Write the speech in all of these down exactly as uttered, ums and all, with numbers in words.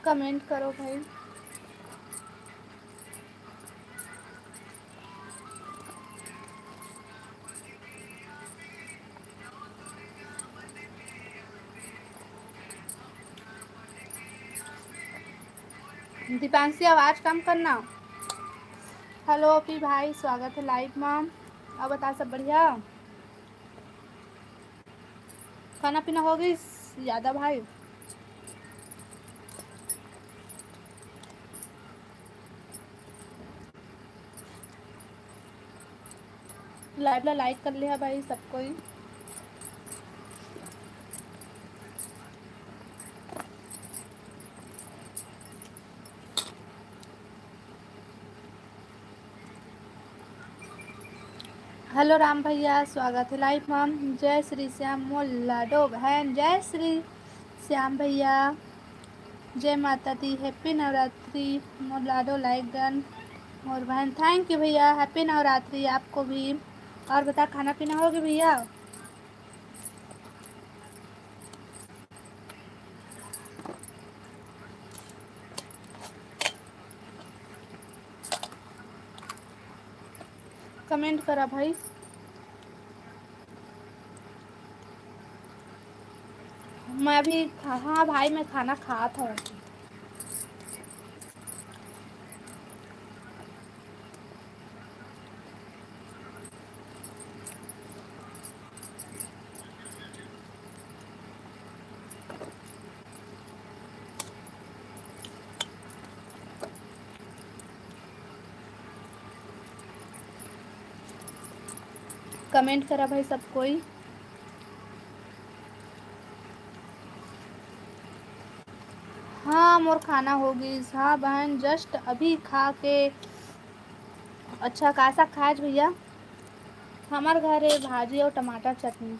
Comment करो भाई। दीपांशी, आवाज कम करना। हेलो पी भाई, स्वागत है लाइव में। अब बता, सब बढ़िया? खाना पीना हो गई यादव भाई? लाइव ला लाइक कर लिया भाई सब कोई। हेलो राम भैया, स्वागत है लाइव में। जय श्री श्याम मोर लाडो बहन, जय श्री श्याम भैया, जय माता दी, हैप्पी नवरात्रि मोर लाडो लाइक डन मोर बहन। थैंक यू भैया, हैप्पी नवरात्रि आपको भी। और बता, खाना पीना हो गया भैया? कमेंट करा भाई। मैं अभी खा-, हाँ भाई, मैं खाना खात हूँ। कमेंट करा भाई सब कोई। हाँ, मोर खाना हो गइस। हाँ बहन, जस्ट अभी खा के। अच्छा, का साग खाएच भैया? हमर घर ए भाजी अउ टमाटर चटनी।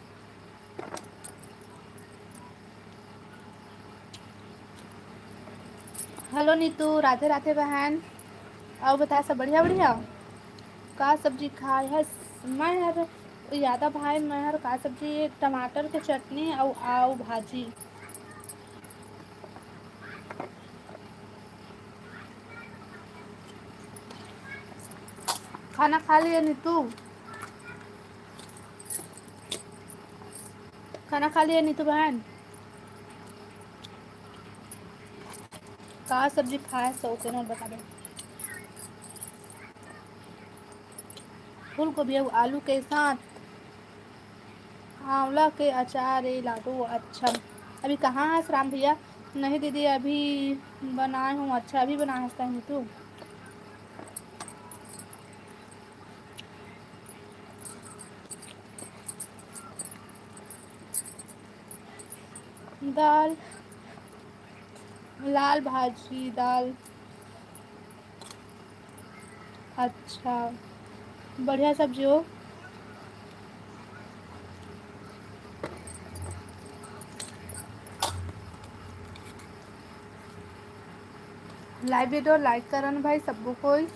हेलो नीतू, राधे राधे बहन। अउ बता, सब बढ़िया बढ़िया? का सब्जी खाए हस? मैं हर यादव भाई, मैं हर का सब्जी, टमाटर के चटनी अउ आव भाजी। खाना खा लिए नीतू? खाना खा लिए नीतू बहन? का सब्जी खाए सो तेनो बता दे। फूलगोभी अउ आलू के साथ आंवला के अचार ए लाडो। अच्छा, अभी कहाँ हस राम भैया? नहीं दीदी, अभी बनाए हूँ। अच्छा, अभी बनाए हस तहीं तू? दाल, लाल भाजी, दाल। अच्छा, बढ़िया सब्जी हो। लाइव वीडियो लाइक करन भाई सबको कोई।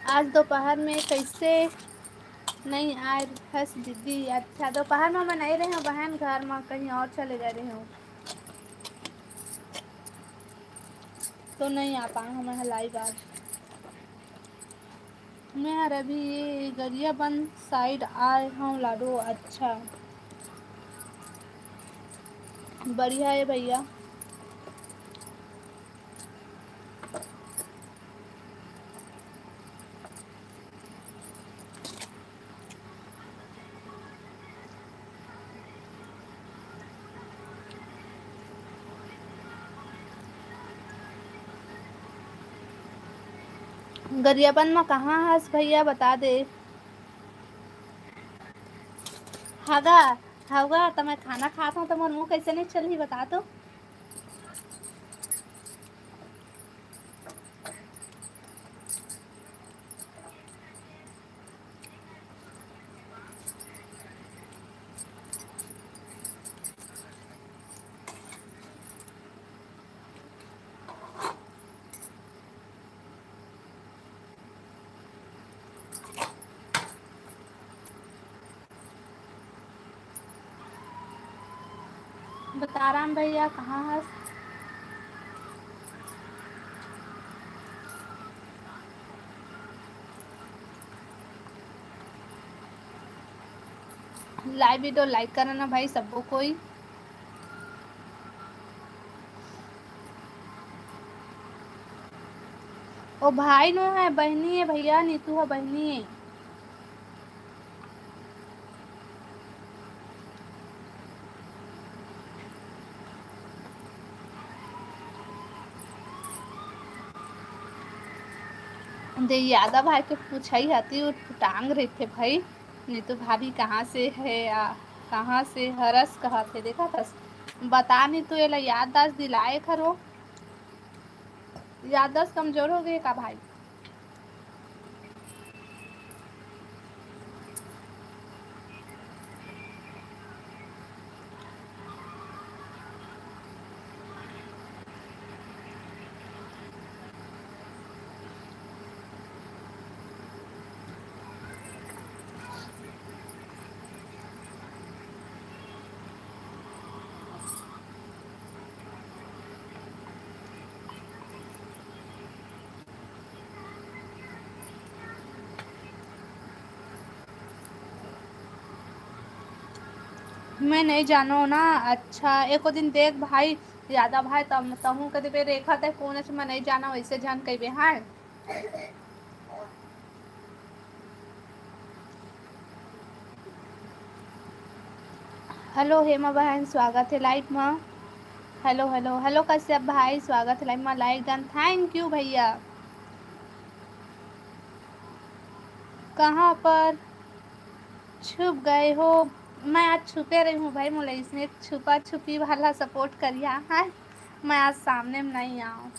आज दोपहर में कैसे नहीं आए हस दीदी? अच्छा, दोपहर में मैं नहीं रहे हूँ बहन, घर में कहीं और चले गए रहे हूँ, तो नहीं आ पाए हूँ मैं लाइव आज। मैं हर अभी ये गरियाबंद साइड आए हूँ लाडो। अच्छा, बढ़िया है भैया। गरियाबंद म कहाँ हस भैया, बता दे। हगा, हगा, त मैं खाना खात हूँ, त मोर मुँह कैसे नहीं चलही, बता तो। बताराम भैया, कहाँ हस? Live video like करना भाई, सबको कोई। ओ भाई नो है, बहनी है भैया, नीतू है बहनी है। दे यादव भाई के पूछई हती, उटपुटांग रहिथे भाई। नीतू भाभी कहाँ से है, आ, कहाँ से हरस कहत हे, देखा थस? बता नीतू, एला याददाश्त दिलाए खरो। याददाश्त कमजोर हो गए का भाई? मैं नहीं जानो ना। अच्छा, एको दिन देख भाई, यादव भाई, तम तहूँ कदे बेर रेखा ते कोन च मैं नहीं जानो, वैसे जान कहिबे, हाँ। हेलो हेमा बहन, स्वागत है लाइव मा। हेलो हेलो हेलो कश्यप भाई, स्वागत है लाइव मा। लाइक डन, thank you भैया। कहाँ पर छुप गए हो? मैं आज छुपे रही हूँ भाई, मोला इसने छुपा छुपी वाला सपोर्ट करिया है। मैं आज सामने में नहीं आऊँ।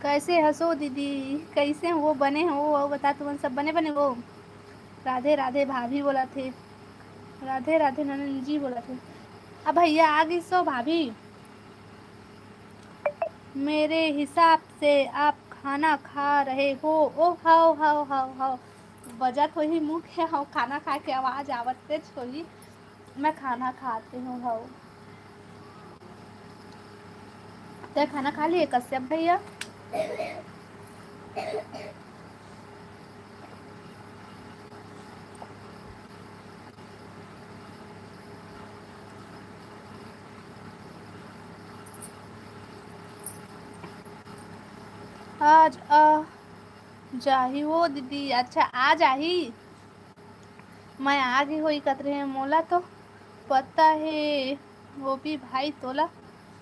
कैसे हसो दीदी? कैसे हो? बने हो? अउ बता, तुमन सब बने बने हो? राधे राधे भाभी बोला थे। राधे राधे ननन जी बोला थे। अब भैया आ गई सो भाभी। मेरे हिसाब से आप खाना खा रहे हो। ओ हाओ हाओ हाओ हाओ, बजत होही मुँह के, हाओ खाना खा के आवाज आवत तेज होही। मैं खाना खाती हूँ, हाओ। ते खाना खा लिए कश्यप भैया? आज आ जाही वो दीदी। अच्छा, आ जाही। मैं आ गे होई कत रहे, मोला तो पता हे। गोपी भाई, तोला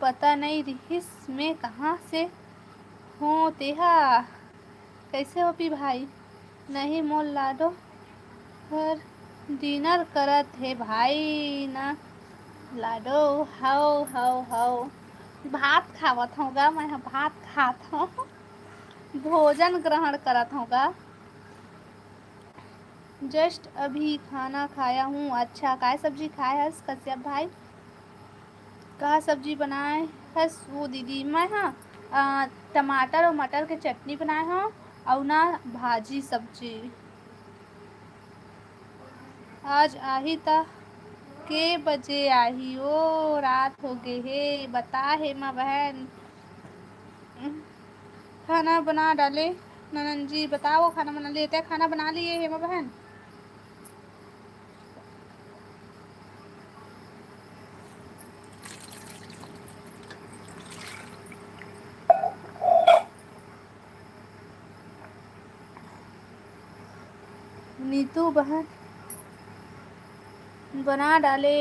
पता नई रिहिस मैं कहाँ से हों तेहा। कैसे हो पी भाई? नहीं, मोर लाडो हर डिनर करत हे भाई ना। लाडो, हव हव हव, भात खावत हव गा, मैं ह भात खात हव। भोजन ग्रहण करत हव गा। जस्ट अभी खाना खाया हूँ। अच्छा, काय सब्जी खाए हस कश्यप भाई? का सब्जी बनाए हस वो दीदी? मैं ह, अ, टमाटर अउ मटर के चटनी बनाए हव, अउ ना भाजी सब्जी। आज आही त के बजे आही? ओ, रात हो गे हे, बता हेमा बहन। खाना बना डाले ननन जी, बताओ खाना बना लिए? ते खाना बना लिए हेमा बहन? नीतू बहन बना डाले।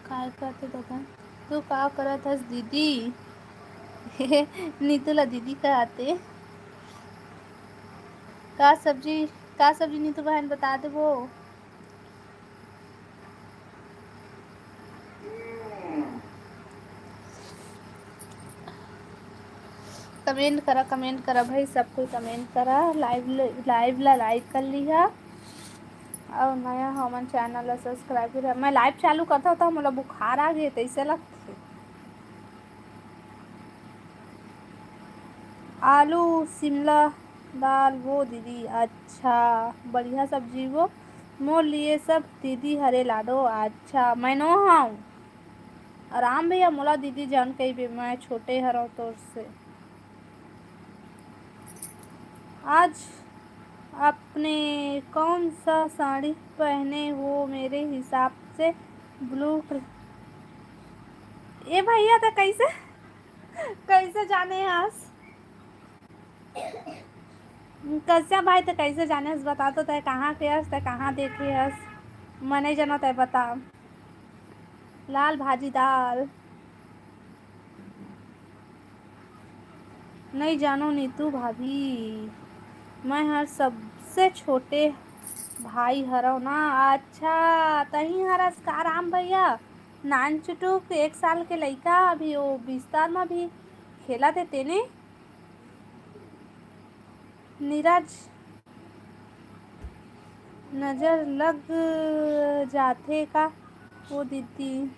काय करते दादा? तू का करत हस दीदी? नीतू ला दीदी कहते। का सब्जी, का सब्जी नीतू बहन बता देबो। कमेंट करा, कमेंट करा भाई, सब कोई कमेंट करा। लाइव ल-, लाइव ला लाइक कर लिहा। अउ नया हमन चैनल ला सब्सक्राइब करा। मैं लाइव चालू करता त मोला बुखार आ गे, तइसे लगथे। आलू शिमला दाल वो दीदी, अच्छा, बढ़िया सब्जी वो, मोर लिए सब दीदी हरे लाडो, अच्छा, मैं नो हूँ। राम भैया, मोला दीदी जान कहिबे, मैं छोटे हरव तोर से। आज आपने कौन सा साड़ी पहने हो? मेरे हिसाब से ब्लू कलर। ए भैया, त कैसे, कैसे जाने हस? कश्यप भाई, त कैसे जाने हस? बता तो, तै कहाँ के हस, तै कहाँ देखे हस? मैं नहीं जानो, तै बता। लाल भाजी दाल। नहीं जानो नीतू भाभी, मैं हर सबसे छोटे भाई हरव ना। अच्छा, तही हरस का राम भैया? नान चुटुक एक साल के लइका, अभी वो बिस्तर म भी खेलत हे तेने। नीरज, नजर लग जाथे का वो दीदी?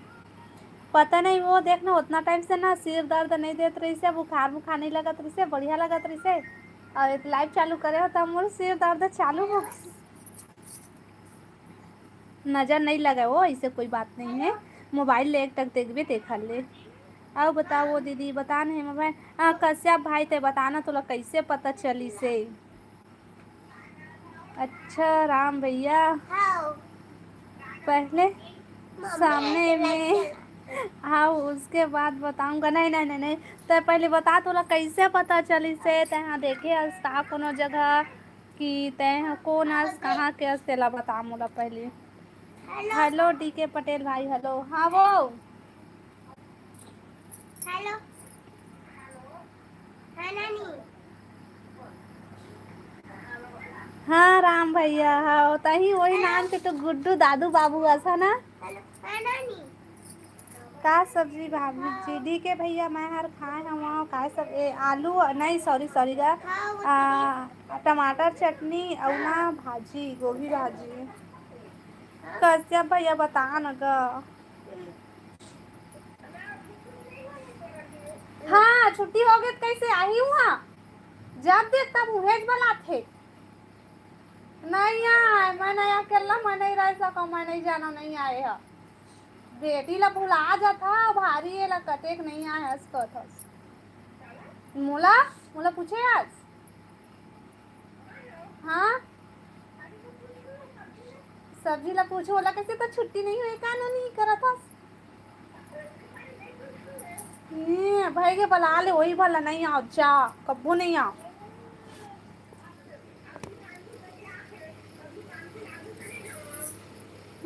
पता नहीं, वो देख ना, उतना टाइम से ना सिर दर्द नहीं देत रहिसे, बुखार बुखार नहीं लगत रहिसे, बढ़िया लगत रहिसे। और लाइव चालू करे हो त मोर सिर दर्द चालू हो गइस। नजर नहीं लगे वो, ऐसे कोई बात नहीं है। मोबाइल ले एक टक देखबे, देखा ले। आओ बताओ वो दीदी, बता नहीं मोबाइल। हाँ, कश्यप भाई, ते बताना, तोला कैसे पता चली से? अच्छा राम भैया, हाँ। पहले सामने में आओ, उसके बाद बताऊंगा। नहीं, नहीं, नहीं, नहीं, ते पहले बता, तोला कैसे पता चली से? ते हाँ देखे हस का कोनो जगह कि ते हाँ कौन हस, कहाँ के हस, तेला बता मोला पहले। हेलो। हेलो डीके पटेल भाई, हेलो। हाँ वो। हेलो। हाँ नानी। हाँ राम भैया, हाँ, तही वही नाम के तो गुड्डू दादू बाबू अस ना। हेलो। हाँ नानी। का सब्जी भाभी जी? डीके भैया, मैं हर खाए हवं। का सब, ए, आलू, नहीं, सॉरी, सॉरी गा, हाँ, वो आ, टमाटर चटनी अउ ना भाजी, गोभी भाजी। कश्यप भैया, बता न गा। हाँ, छुट्टी हो गई त कैसे आही हुआ? जब देख तब उहेज बलाथे। नहीं आए, मैं नहीं अकेला, मैं नहीं रह सकूं, मैं नहीं जाना, नहीं आए ह। बेटी ला भुला जाथा, भारी एला कतेक नहीं आए हस कथस। मोला, मोला पूछे आज। हाँ? सब्जी ला पूछो, ओला कैसे तो छुट्टी नहीं हुई, का नहीं करत हस? ये भाई के बला ले, वही भला नहीं आओ, जा, कब्बू नहीं आओ।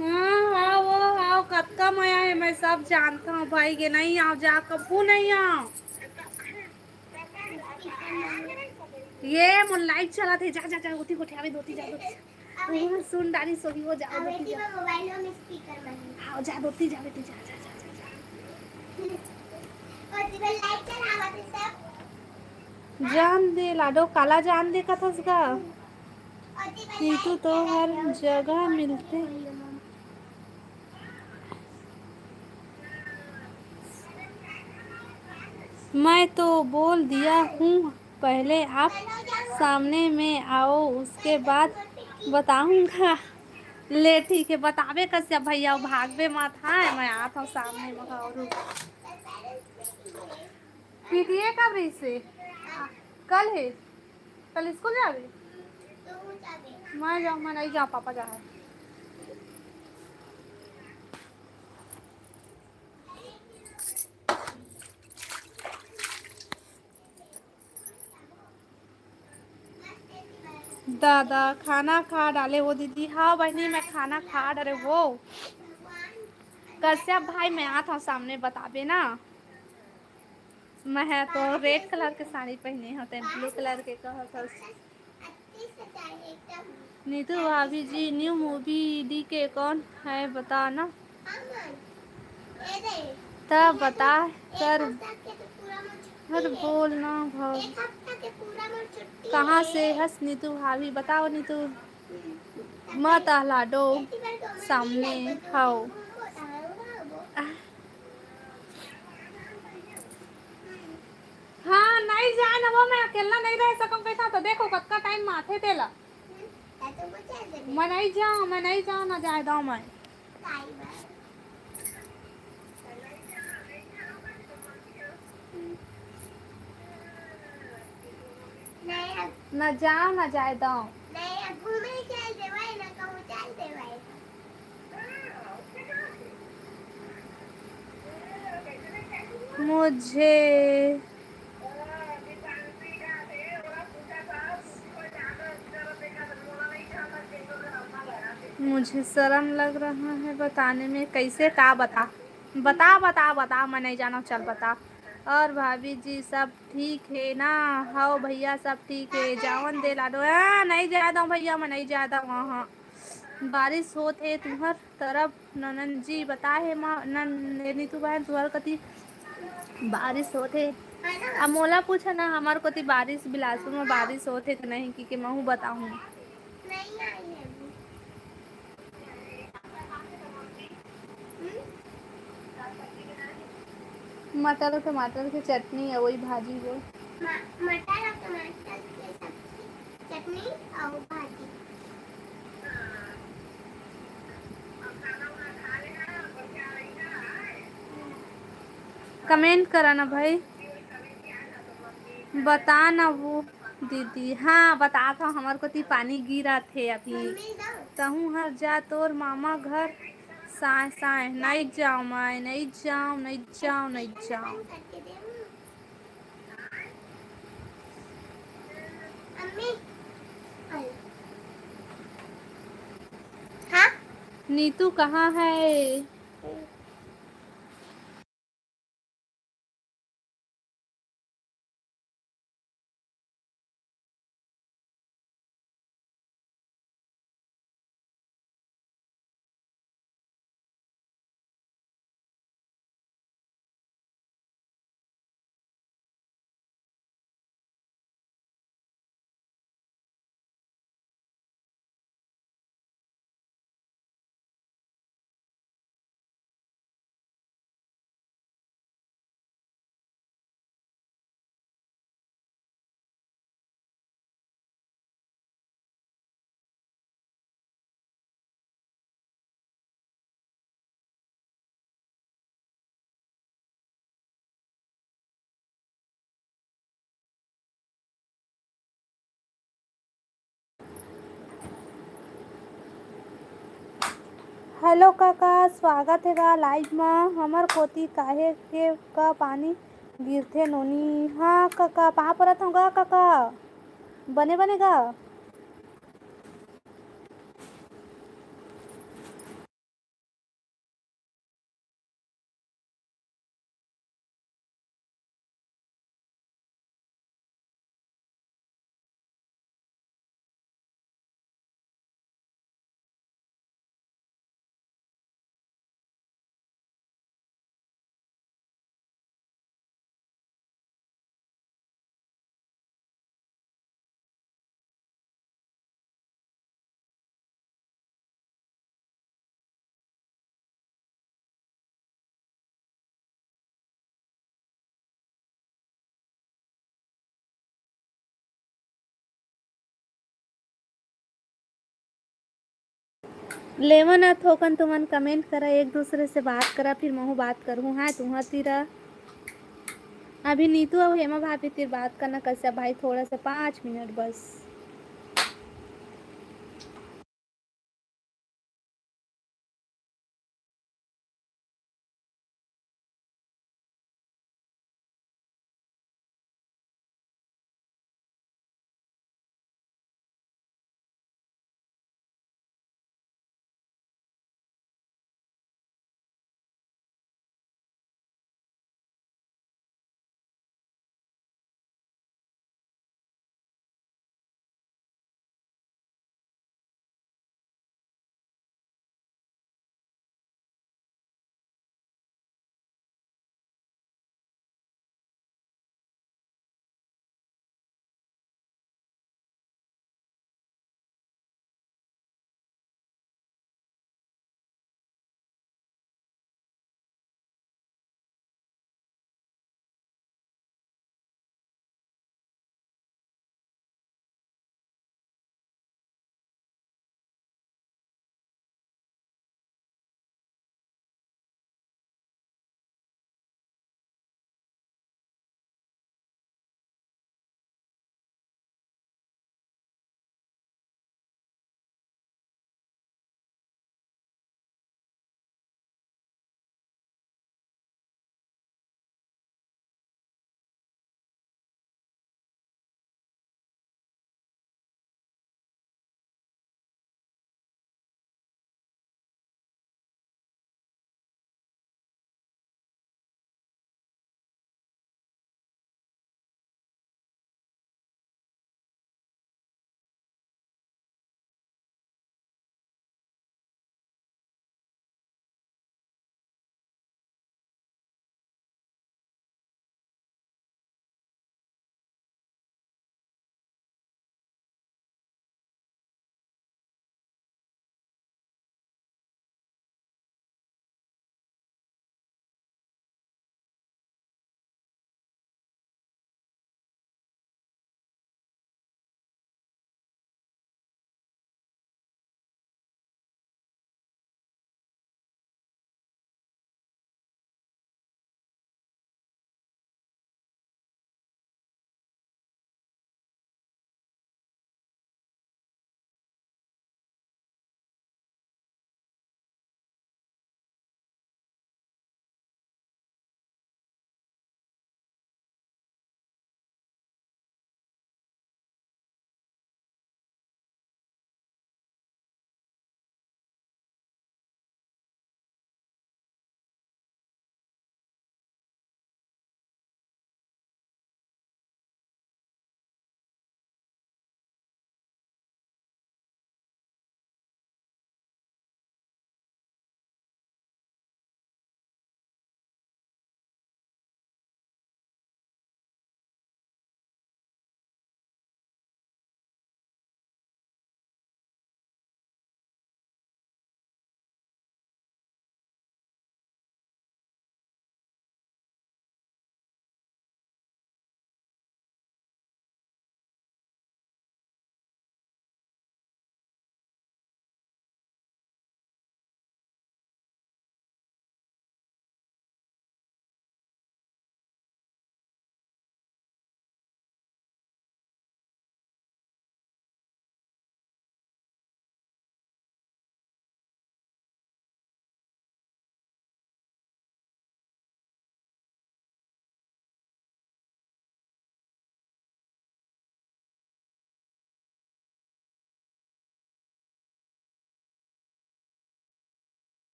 हाँ, हाँ, वो, हाँ, कतका मया है, मैं सब जानता हूँ भाई के, नहीं आओ, जा, कब्बू नहीं आओ। ये मोर लाइव चलत हे, जा, जा, जा, ओती गोठियावे, दोती जा, दोती जा। हाँ, सुन डारी सोही हो, जा, दोती जा। हाँ, जा, दोती जा, बेटी, जा, जा, जा, जा, जा। जान दे लाडो, काला जान दे कथस गा? नीतू तो हर जगह मिलते। मैं तो बोल दिया हूँ, पहले आप सामने में आओ, उसके बाद बताऊंगा। ले ठीक है, बताबे कश्यप भैया, भागबे मत, हाँ, मैं आत हूँ सामने में। और पीटीए कब रही से? कल है। कल स्कूल जाबे? मैं जाऊँ, मैं नहीं जाऊँ, पापा जा है। दादा खाना खा डाले वो दीदी। हाँ बहनी, मैं खाना खा डाले वो। कश्यप भाई, मैं आत हूँ सामने, बताबे ना। मैं है तो रेड कलर के साड़ी पहने होते, ब्लू कलर के कहत हस। नीतू भाभी जी, न्यू मूवी डीके कौन है, बता ना। तब बता कर, हर बोल ना भाभी। कहाँ से हस नीतू भाभी, बताओ नीतू। मत आ लाडो सामने हव। हाँ, नहीं। जाए ना वो, मैं अकेला नहीं रह सकूं, कैसा तो देखो कतका टाइम माथे तेला। मैं नहीं जाऊं, मैं नहीं जाऊं, ना जाए दो मैं। ना जाओ, ना जाए दो। मुझे मुझे शर्म लग रहा है बताने में, कैसे का बता, बता, बता, बता, मैं नहीं जाना, चल बता। और भाभी जी सब ठीक है ना? हव भैया सब ठीक है, जावन दे लाडो। हाँ, नहीं जाए दो भैया, मैं नहीं जाए दो वहाँ। बारिश होत है तुम्हर तरफ ननन जी बता है माँ नन, नीतू बहन तुम्हर कति बारिश होत है। अब मोला पूछा ना, हमार कोती बारिश, बिलासपुर में बारिश होत है कि नहीं, कि, कि महू बताऊँ। मटर और टमाटर के चटनी या वही भाजी बोल। म-, मटर और टमाटर के सब्जी, चटनी और भाजी। कमेंट करा ना भाई, बता ना वो दीदी। हाँ, बता था, हमार कोती पानी गिरा थे अभी। तहूँ हर जा तोर मामा घर। साय साय नहीं जाओ, मैं नहीं जाओ, नहीं जाओ, नहीं जाओ। नीतू कहाँ है? हेलो काका, स्वागत हे गा लाइव मा। हमर कोती काहे के का पानी गिरथे नोनी? हाँ काका, पाँव परत हँव गा काका, बने बने गा। लेवन आ थोकन तुमन कमेंट करा, एक दूसरे से बात करा, फिर महू बात करहूँ। हाँ, तुँहर तीरा अभी नीतू अउ हेमा भाभी तीर बात करना कश्यप भाई, थोड़ा सा पाँच मिनट बस।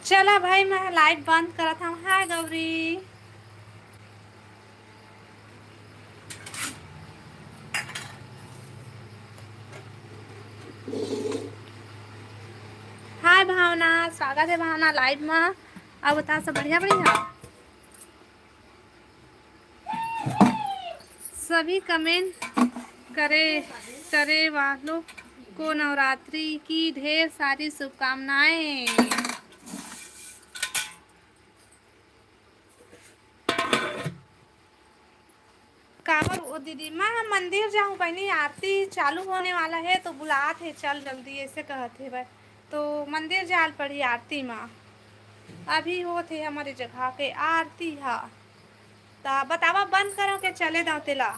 चला भाई, मैं लाइव बंद करत हूँ। हाय गौरी। हाय भावना, स्वागत है भावना लाइव में। अब बता, सब बढ़िया बढ़िया? सभी कमेंट करे, करे वालों को नवरात्रि की ढेर सारी शुभकामनाएं। काबर ओ दीदी, मैं ह मंदिर जाहूँ बहिनी, आरती चालू होने वाला है तो बुलात हे, चल जल्दी, ऐसे कहत हे भाई। तो मंदिर जाल पड़ी आरती मा, अभी होत हे हमारे जगह के आरती हा। त बतावा बंद करो के चले दाव तेला,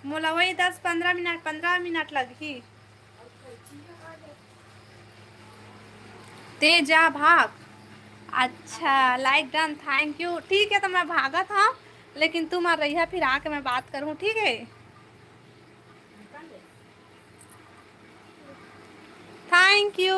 मोला वही दस पंद्रह मिनट, पंद्रह मिनट लगही। ते जा भाग। अच्छा, लाइक डन, थैंक यू। ठीक है, तो मैं भागत हूँ, लेकिन तुम आ रही है, फिर आके मैं बात करूँ, ठीक है? Thank you.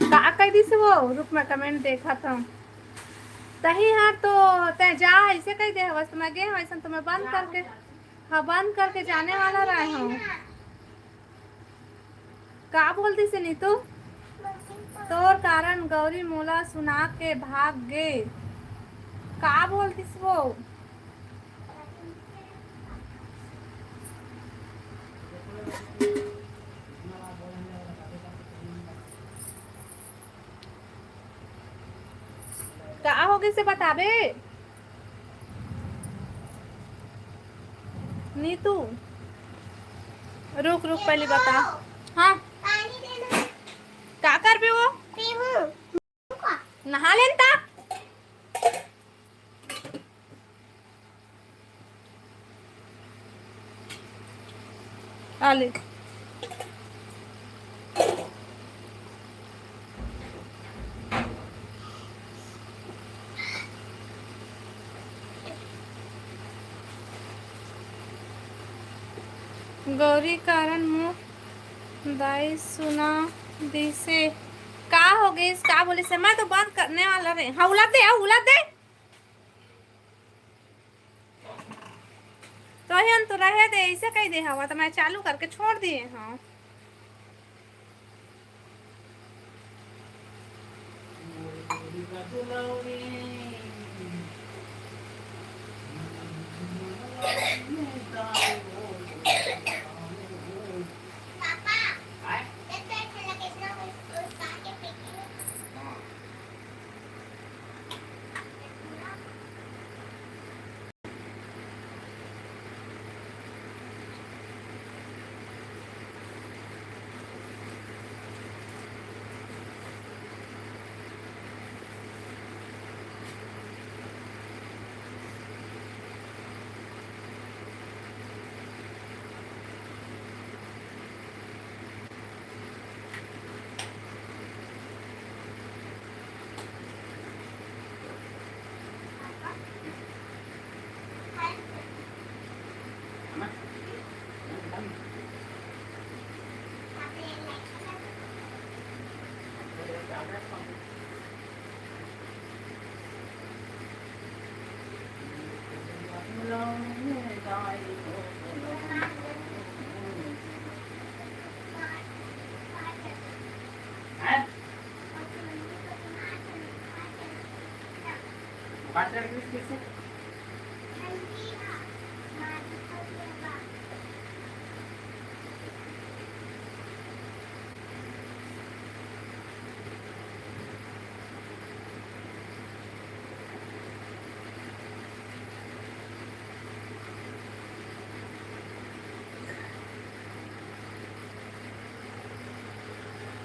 का कह दिस वो? रुक, मैं comment देखत हूँ। तही हर तो तै जा, ऐसे कह दे हवस, तो मैं गे हवस, तो मैं बंद करके, हाँ, बंद करके जाने वाला रहे हूँ। का बोल दिस नीतू? तोर कारण गौरी मोला सुना के भाग गे। का बोल दिस वो? का हो गइसे बताबे? नीतू, रुक, रुक, पहले बता। हाँ। का करबे वो? नहा लेन ता। आले। गौरी कारण मोर दाई सुना दिसे। का हो गइस? का बोलिसे? मैं तो बंद करने वाला रहे। हाँ, उलट दे, हाँ, उलट दे। तो हन तो रहे दे, ऐसे कह दे हवा, तो मैं चालू करके छोड़ दिए हूँ।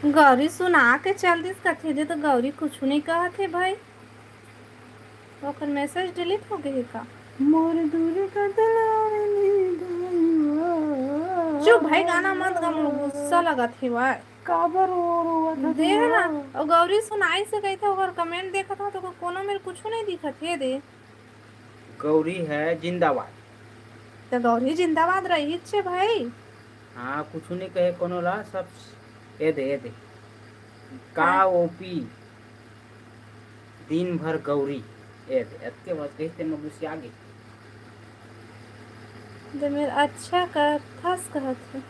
गौरी सुना के चल दिस कथे दे, तो गौरी कुछु नहीं कहत हे भाई। ओकर message delete हो गए का? मोर दूरी का दलाली गईवा। चुप भाई, गाना मत गा, मोर गुस्सा लगत हे भाई। काबर रो रोवत हस दे ना। अउ गौरी सुनाई से कहिथे, ओकर comment देखत हूँ तो कोनो मेर कुछु नहीं दिखत हे दे। गौरी है जिंदाबाद। तो गौरी जिंदाबाद रही छे भाई। हाँ, कुछु नहीं कहे कोनो ला, सब ए दे, ए दे। का हाँ। ओपी दिन भर गौरी, ए दे, अतके बात कहिस ते मैं गुस्सिया गे। दे मेर अच्छा कर थस कहत हे।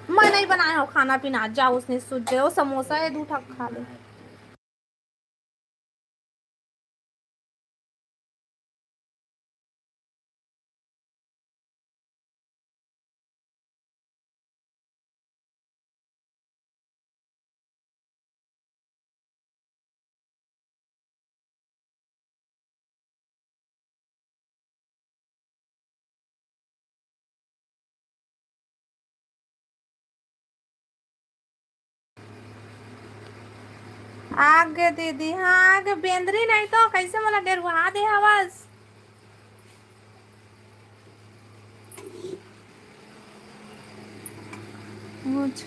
मैं नहीं बनाए हो खाना पीना, जा उसने सूत जाए, वो समोसा है, दू ठक खा ले। आगे दीदी, हाँ, आगे बेंदरी नहीं तो कैसे मोला डेरवा दे हवस। मुझ-,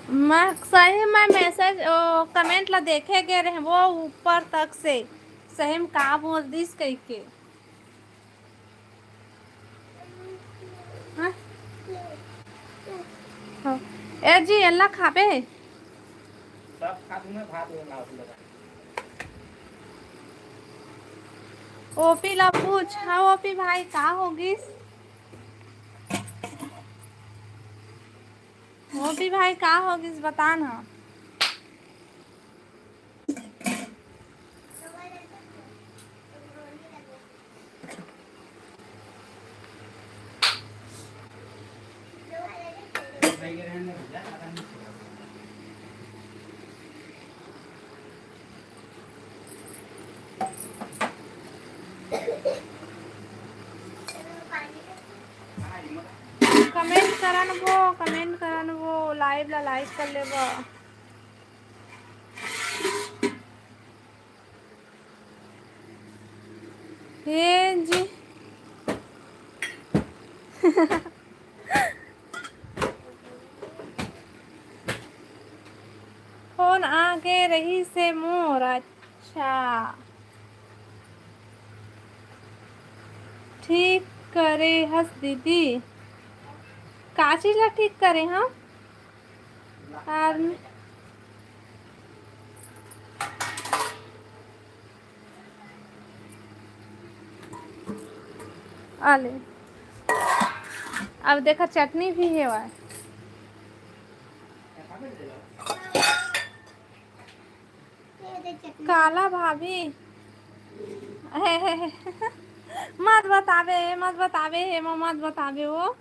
मैं सही में message, ओ, comment ला देखे गे रहे वो ऊपर तक से, सही में का बोल दिस कह के। हाँ? हाँ। ए जी, एला खाबे? सब खा दूं मैं, भात में लाओ, लगा। ओपी ला पूछ, हाँ ओपी भाई, का होगिस? ओपी भाई, का होगिस, बता ना। कमेंट करन वो, कमेंट करन वो, लाइव ला लाइक कर लेबा। हे जी। फोन आगे रहिसे मोर, अच्छा। ठीक करे हस दीदी। का चीज ला ठीक करे हम? आदमी आले। अब देखा चटनी भी हेवय। काला भाभी। हे, हे, हे। मत बताबे, मत बताबे, हे, मत बताबे वो।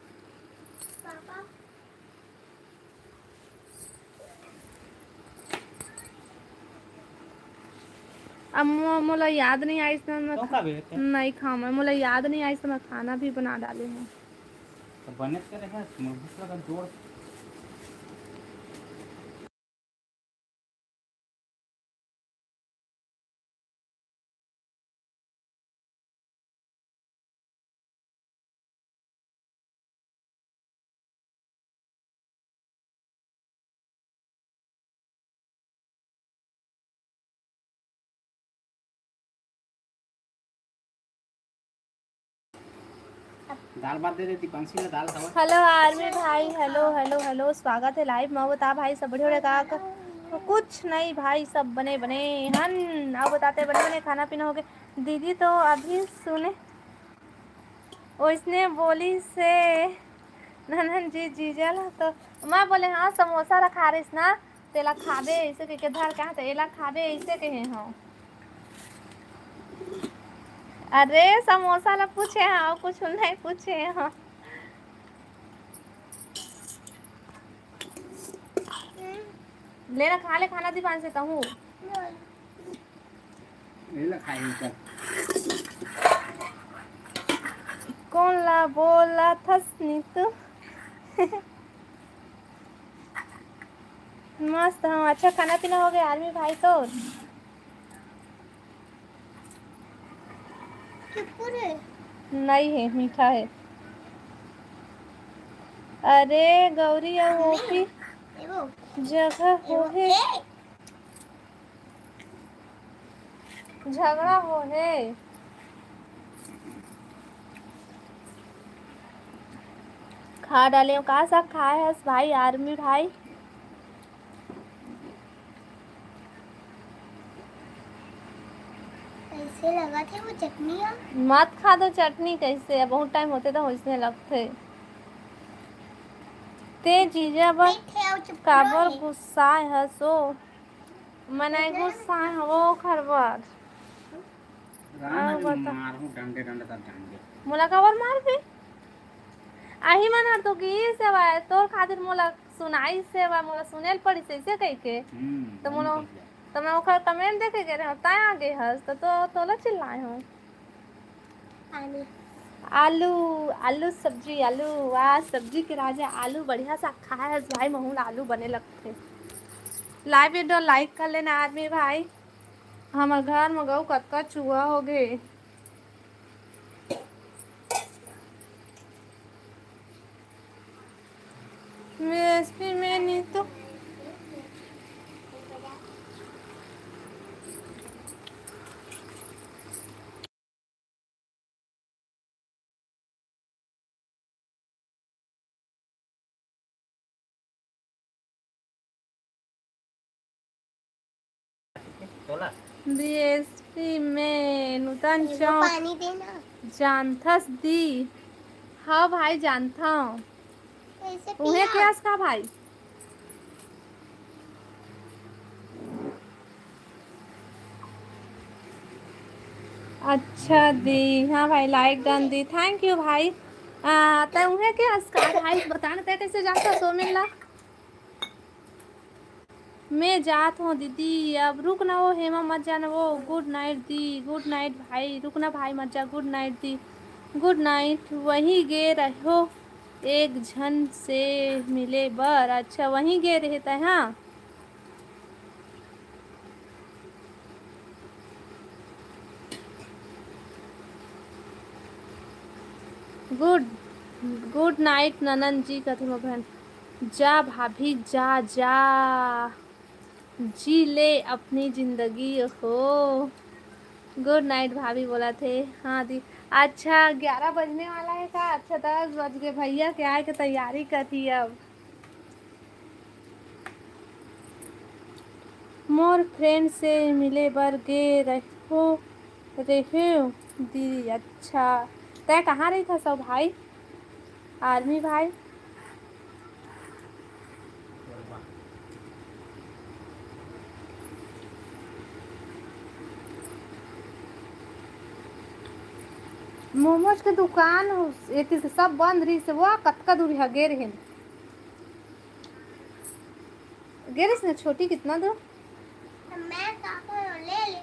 अब मो-, मोला याद नहीं आइस त मैं तो खा-, खाबे ते? नहीं खाऊं मैं, मोला याद नहीं आइस त मैं खाना भी बना डाले हूँ। तो बने करे है, मुझे भूख लगा जोर। दाल भात दे दे दीपांशी ने, दाल खावा। हेलो आर्मी भाई, हेलो, हेलो, हेलो, स्वागत है लाइव में। बता भाई, सब बढ़िया हो रहा का? कुछ नहीं भाई, सब बने बने हन। आओ बताते, बने बने खाना पीना हो गए। दीदी तो अभी सुने ओइसने बोली से ननन जी जीजा ला तो मैं बोले, "हाँ, समोसा रखा रहिस ना, तेला खाबे," ऐसे कह के धर के, "हाँ, तो एला खाबे," ऐसे कहे हो। अरे, समोसा ला पूछे हाँ, कुछ नहीं पूछे हाँ। ले ना, खा ले खाना दीपांशी, तहूँ। एला खाए कर। कौन ला बोला थस नीतू? मस्त, हाँ, अच्छा खाना पीना हो गया आर्मी भाई तो? चुप्पू रे। नहीं है, मीठा है। अरे गौरी अउ ओपी एगो, जगह एगो, होहे। ए! झगड़ा होहे। खा डाले हो, का साग खाए हस भाई, आर्मी भाई? कैसे लगा थे वो चटनी हा? मत खा दो चटनी, कैसे अब बहुत टाइम होते तो वैसने लगथे। ते जीजा बर बैठे आओ, चुप काबर करो। गुस्साए हस ओ? मने गुस्सा है वो खरबर। राम आओ हरी बता। मारहूँ डंडे डंडे तब जान दे। मोला काबर मारबे? आही मन हर तो गीत सेवा है, तोर खातिर मोला सुनाई सेवा, मोला सुनेल पड़ी से, से कह के। हम्म, तो मोला, तो मैं ओकर कमेंट देखे गे रहे, ताय आगे हस, तो, तो, तोला चिल्लाए हूँ। आलू। आलू, आलू सब्जी, आलू, वाह, सब्जी के राजा आलू, बढ़िया सा खाए हस भाई, महू ला आलू बने लगथे। लाइव वीडियो लाइक कर लेना आदमी भाई। हमर घर म गऊ कतका चूहा हो गे। रेसिपी में नहीं तो बीएसपी में नूतन चौक। पानी देना। जानथस दी? हाँ भाई, जानथव। कैसे उहे पिया? के हस का भाई? अच्छा दी, हाँ भाई, लाइक डन दी, थैंक यू भाई। आ, तै उहे के हस का भाई, बता ना, तै कैसे जानथस सोमिन ला? मैं जात हूँ दीदी, अब रुक ना वो हेमा, मत जाना वो। गुड नाइट दी, गुड नाइट भाई, रुक ना भाई, मत जा। गुड नाइट दी, गुड नाइट। वहीं गे रहो एक झन से मिले बर। अच्छा, वहीं गे रहे तै, हाँ। गुड, गुड नाइट ननन जी, कथे मोर बहन। जा भाभी जा, जा, जी ले अपनी जिंदगी हो। गुड नाइट भाभी बोलथे। हाँ दी। अच्छा, ग्यारह बजने वाला है का? अच्छा, दस बज गए, भैया के आए के तैयारी करही अब। मोर फ्रेंड से मिले बर गे रहो, रेहेव दीदी। अच्छा, तै कहाँ रहिथस भाई? आर्मी भाई। मोमोज के दुकान एती से सब बंद रहिस, वो कतका दूर ह गे रहिन। गे रहिस ना छोटी, कितना दूर? तो मैं काका ले ले,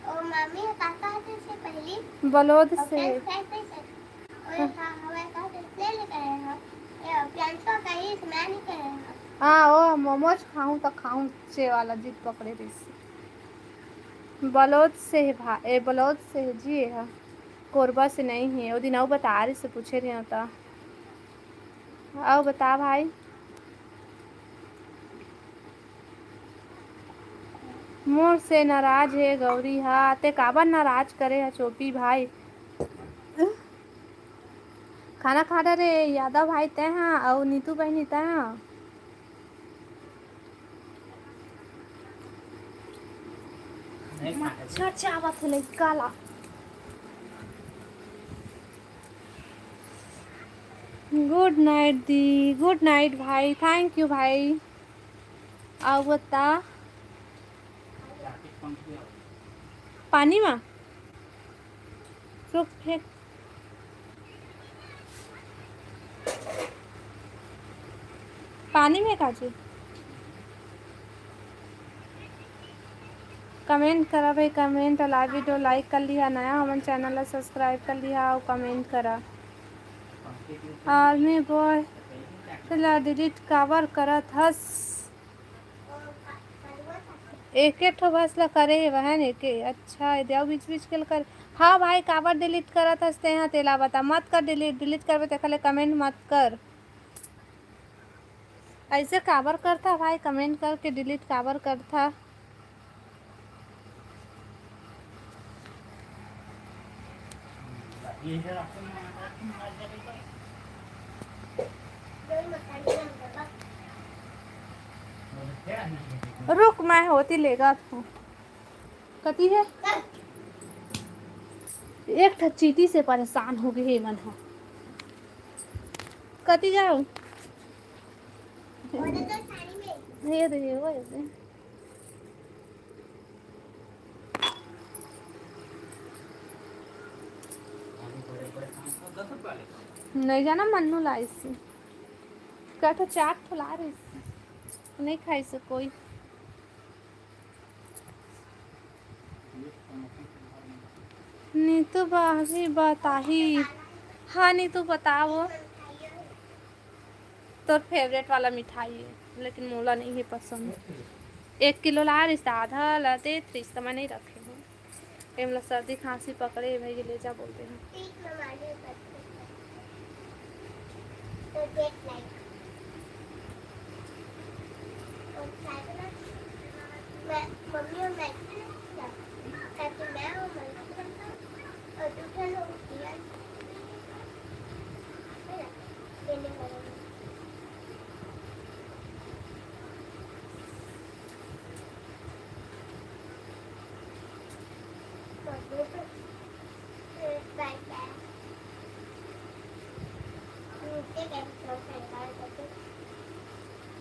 और मम्मी काका से पहली बलौद और से। फ्रेंच फ्राइज से। और ये खा, हमारे काका ले ले कहे हैं। ये प्रियांशु का कही से मैं नहीं कहे हैं। हाँ, वो मोमोज खाऊं तो खाऊं, चे वाला जिद पकड़े रहिस। बलौद से है भा-, ए, बलौद से है जी, ये हा। कोरबा से नहीं है। वो दिन अउ बता रहिस, पूछे रहे हो तो। अउ बता भाई। मोर से नाराज हे गौरी हा, ते काबर नाराज करे हा चोपी भाई? खाना खा डरे यादव भाई तै हा, अउ नीतू बहिनी तै हा। मच्छर चावत हे लइका ला। गुड नाइट दी, गुड नाइट भाई, थैंक यू भाई। अउ बता पानी मा रुक फेंक। पानी में काची? कमेंट करा भाई, कमेंट, लाइव वीडियो लाइक कर लिहा, नया हमन चैनल ला सब्सक्राइब कर लिहा अउ कमेंट करा। आर्मी बॉय तेला डिलीट काबर करत हस? एके ठो बस ला करे हे बहन, एके। अच्छा, ये देव बीच बीच के ला करे। हाँ भाई, काबर डिलीट करत हस तेहा, तेला बता। मत कर डिलीट, डिलीट करबे तेखर ले कमेंट मत कर। ऐसे काबर करथा भाई, कमेंट करके डिलीट काबर करथा? रुक, मैं होती लेगा तू। कती है? एक ठा चीटी से परेशान हो गए मन हो। कती जाओ? ये दे, ये दे। नहीं जाना मन्नू लाइस। का तो चार ठो ला रहिस। नहीं खाई से कोई। नीतू भाभी बताही। हाँ नीतू बताओ। तोर फेवरेट वाला मिठाई है, लेकिन मोला नहीं है पसंद। एक किलो ला रहिस, आधा ला देत रहिस, त मैं नहीं रखे हूँ। एमला सर्दी खांसी पकड़े हे भाई, ले जा बोलते हैं। मैं, मम्मी और मैं, ताकि मैं और मैं और दूसरे लोग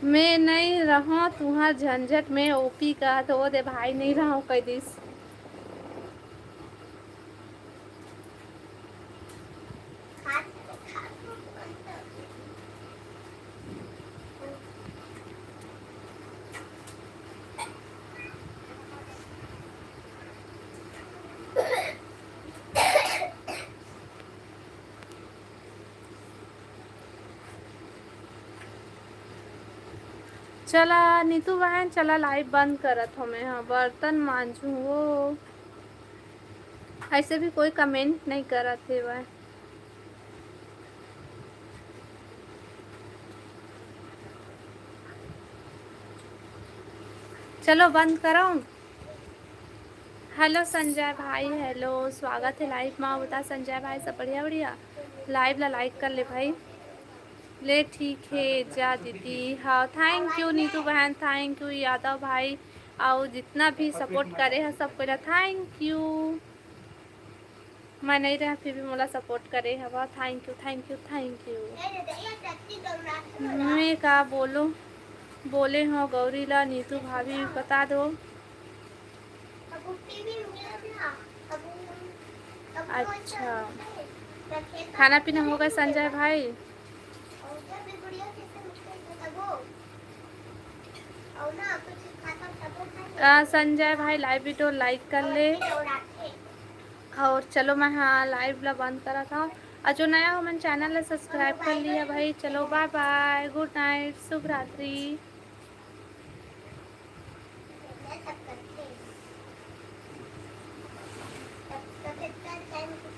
मैं नहीं रहूँ तुहार झंझट में, ओपी का तो दे भाई नहीं रहूँ कह दिस। चला नीतू बहन, चला, लाइव बंद करत हो मैं, हाँ, बर्तन मांजू वो। ऐसे भी कोई कमेंट नहीं करत हेवय। चलो बंद करो। हेलो संजय भाई, हेलो, स्वागत है लाइव मा। बता संजय भाई, सब बढ़िया? बढ़िया। लाइव ला लाइक कर ले भाई। ले ठीक है जा दीदी। हाँ, थैंक यू नीतू बहन, थैंक यू यादव भाई, और जितना भी सपोर्ट करे है सबको ला थैंक यू। मैं नहीं रहा फिर भी मोला सपोर्ट करे हवा, thank you, thank you, thank you. मैं का बोलूँ, बोले हो गौरी ला नीतू भाभी बता दो। अच्छा, खाना पीना हो गया संजय भाई? आ, संजय भाई लाइव वीडियो लाइक कर ले। और चलो मैं हाँ लाइव ला बंद करा था। और जो नया हो मन चैनल ला सब्सक्राइब कर लिया भाई। चलो बाय बाय, गुड नाइट, शुभ रात्रि।